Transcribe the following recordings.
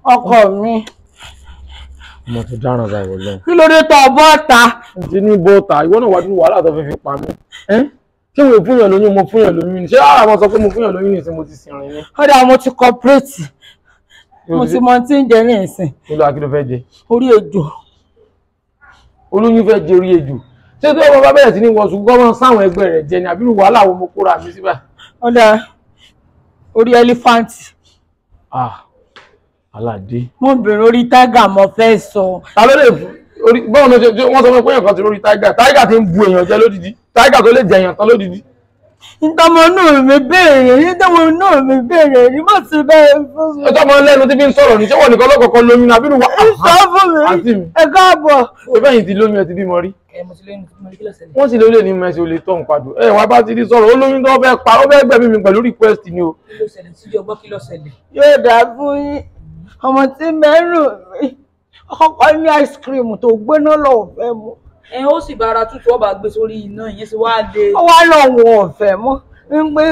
Ọkọ mi. Mo ti dáràn báyìí wọlé. Kí ló dé tó bọ́ta? Ti ní bọ́ta, ìwọ náà wá dúró wàhálà tó fẹ́ fi pa mí. Ṣé mo fún yàn lóyún, mo fún yàn lóyún ni? Ṣé ara mo sọ pé mo fún yàn lóyún ni mo ti sìn rìn ni? Kódà mo ti cooperate. Mo ti mọ tí ń jẹ ní ìsìn. Kí ló akíló fẹ́ jẹ? Orí ejò. Olóyún fẹ́ jẹ orí ejò. Ṣé tó ọmọ bá bẹ̀rẹ̀ sí ní wọ̀sùn gọ́mọ̀ sáwọn ẹgbẹ́ rẹ̀ jẹ ni àbí wàhálà wo mo kóra mi síbà? Ọ̀dà orí ẹlífáǹtì. Ah, aládé. Mo bèrè orí tágà mo fẹ́ sọ. Ta ló lè orí báwọn ló ṣe wọ́n sọ fún pé èèyàn kan ti lórí tágà. Tágà ti ń bu èèyàn jẹ lódìdí. Tágà tó lè jẹ èèyàn tán lódìdí. Ntọ́mọ inú mi béèrè, ntọ́mọ inú mi béèrè, ní mo ti bẹ́ẹ̀ fún mi. Ọjọ́ máa ń lẹ́nu tí fi ń sọ̀rọ̀ ní ṣé wọ́n nìkan lọ́kọ̀ọ̀kan lóyún àbí wà. Sọ fún mi, ẹ káàbọ̀. Ṣé bẹ́yìn ti lóyún ẹ ti bímọ rí? Wọ́n sì lólè ní mẹ́sì olè tó ń padò. Ẹ wá bá ti di sọ̀rọ̀, ó lóyún tó fẹ́ pa, ó fẹ́ gbẹ̀mí mi pẹ̀lú request ni o. Yóò dà fún yín, ọmọ tí mẹ́rù mi, ọkọ̀ ní ice cream tó gbóná lọ́wọ́ fẹ́ mu. Ẹ ó sì bára tútù ọba gbé sórí iná ìyẹn sì wá dé. Ó wá lọ wọ ọ̀fẹ́ mọ́ ń pé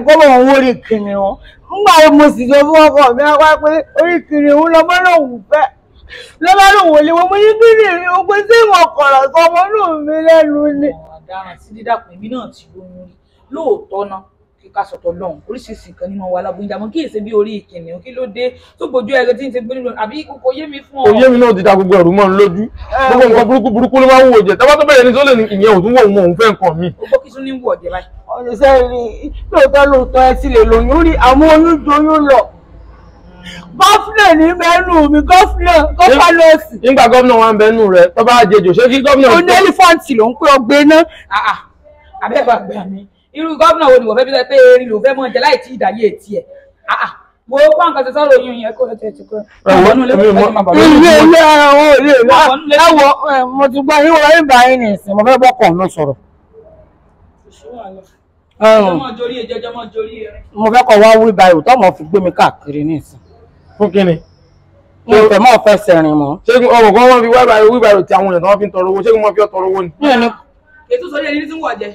kó bọ̀ wọ́n orí kìnìún. Ńgbà wo mo sì sọ fún ọkọ mi wá pé orí kìnìún lọmọ lòun fẹ́. Lọ́mọ lòun ò lè wọ́n mo ní kìnìún ó pé sí ìwọ̀n kọ̀rọ̀ sọmọ náà mi lẹ́nu ni. Ọ̀daràn sí dídàpọ̀ èmi náà ti lóyún rí lóòótọ́ náà kíkà sọ̀tọ̀ lọ́hùn oríṣiríṣi nǹkan ní mọ̀ wà lábújá mọ́ kí èsè bí orí ìkìnnìún kí ló dé tó gbójú ẹ̀rọ tí ń ṣe gbójú àbí kò yé mi fún ọ. Òye mi náà ti da gbogbo ẹ̀rù mọ́ ń lójú gbogbo nǹkan burúkú burúkú ló máa ń wò jẹ tábà tó bẹ̀rẹ̀ ní tó lè ní ìyẹn ò tún wọ̀ òun fẹ́ nǹkan mi. Ó gbọ́ kí tún ní wọ̀ jẹ báyìí. Ọ̀sẹ̀ rí lóòótọ́ lóòótọ́ ẹ ti lè lóyún rí àwọn oyún joyún lọ. Gọ́fúnà ní bẹ́ẹ̀nù mi, gọ́fúnà gọ́fàlọ́sì. Nígbà gọ́fúnà wa ń bẹ́ẹ̀nù rẹ̀ tó bá jẹjọ ṣé kí gọ́fúnà. Ó ní ẹlífọ̀ǹtì ló ń pé ọgbẹ́ náà. Àbẹ́gbàgbà mi irú gómìnà wo ni wọ́n fẹ́ bí pé erin ló fẹ́ mọ̀ jẹ láì tí ìdáyé etí ẹ̀ mo kó nǹkan ti sọ̀rọ̀ oyún yẹn kó lọ tẹ̀ ti kọ́. Ilé ilé àwọn olè ẹwọ mo ti gbọ́ yín wọ́n bá yín nìsín mo fẹ́ bọ́kọ̀ mi sọ̀rọ̀. Mo fẹ́ kọ́ wá wí báyìí tó mọ̀ fi gbé mi káàkiri nìsín. Fún kí ni? Mo fẹ́ mọ́ fẹ́ sẹ́rin mọ́. Ṣé ọmọ kan wọ́n fi wí báyìí tí àwọn èèyàn tó wọ́n fi ń tọrọ owó ṣé kí wọ́n fi ọ́ tọrọ owó ni? Ètò sọ̀rọ̀ ẹni tí ń wọ̀ jẹ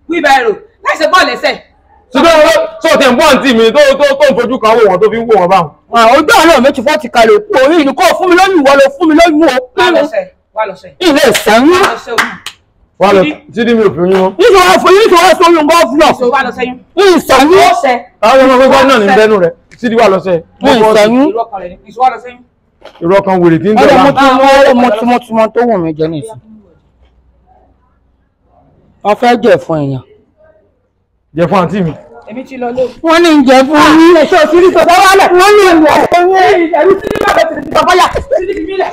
wí báyìí láìsẹ̀ bọ́ọ̀lù ẹsẹ̀. Ṣùgbọ́n tó tẹ̀ ń bọ́ àǹtí mi tó ń fojú kan wò wọ́n tó fi ń wò wọ́n báwọn. Ojú àná mi ti fọ́ ti kalẹ̀ òkú orí ìlú kó fún mi lóyún ìwọ ló fún mi lóyún o. Wà lọ́sẹ̀. Ilé ìsẹ́yún. Wà lọ sídìí mi ò fi yín wọn. Níṣẹ́ wá fún yín níṣẹ́ wá sóyún gọ́fúnà. Wà lọ sẹ́yún. Ìsẹ́yún. Àwọn ọmọ gómìnà ní bẹ́nu rẹ̀ sídìí wà lọ́sẹ̀. Ìsẹ́yún. Irọ́ kan wèrè tí ń dọ̀la. Ọ̀dọ̀ mo tó wù mí jẹ nísìn. Wọ́n fẹ́ jẹ̀ fún èèyàn. Jẹ fún àǹtí mi. Èmi ti lọ lé. Wọ́n ní jẹ fún yín. Ẹ̀ṣọ́ òsì ní sọ̀tọ̀ wálẹ̀. Wọ́n ní ìwọ̀ fún yín. Ẹ̀rú sí ní bàbá ti bàbá yà. Sí ní mílẹ̀.